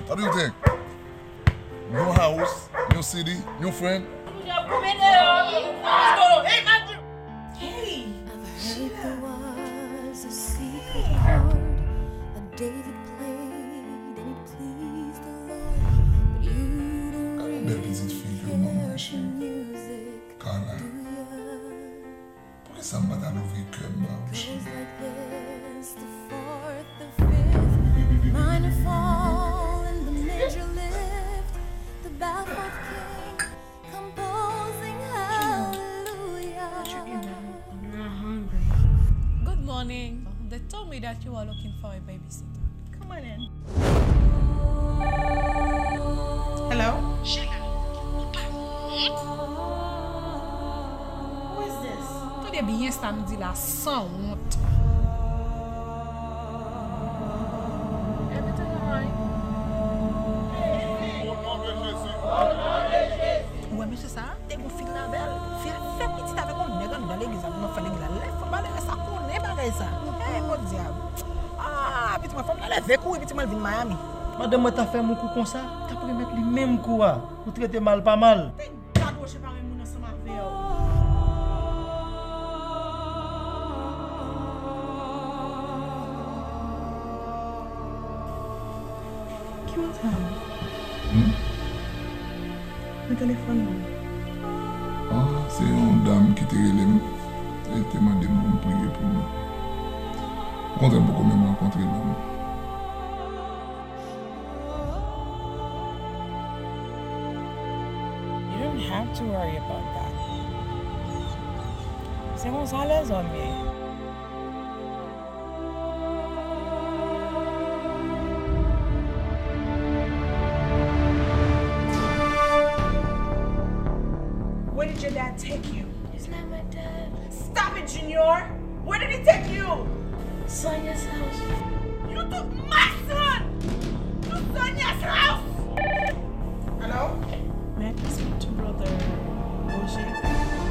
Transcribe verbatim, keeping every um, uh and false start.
What do you think? New house, new city, new friend. Hey, Sheila. Gade yon bèl pitit fi ke mwen manje. Carla. Poukisa m pa t al ouvri kè m ba ou, cheri? Good morning. They told me that you are looking for a babysitter. Come on in. Hello? Sheila, ou pa wont? Who is this? Tande byen sa m di la, sanwont. Every time I Ou wè mesye sa a? Te gon fi k t avè l. Fi a fè pitit avèk yon nèg anndan legliz la, pou nan fè legliz la. Lè fanm malere sa konnen bagay sa. Ey, podyab. Ah, pitit mwen, fò m ta leve kouri, pitit mwen, l vin Miami. Madanm mwen ta fè m yon kou konsa, t ap remèt li menm kou a. Ou trete mal pa mal. Te gad woche pa menm moun ansanm avè w. Ki moun sa a? Hmm? Nan telefòn nan. Ah, se yon dam ki te rele m e te mande m pou m priye pou li. Okontrè, m poko menm rankontre l menm. You don't have to worry about that. Se konsa lèzòm ye. Where did your dad take you? It's not my dad. Stop it, Junior! Where did he take you? Sonia's house. You took my son to Sonia's house! Hello? May I please speak to Brother Roger?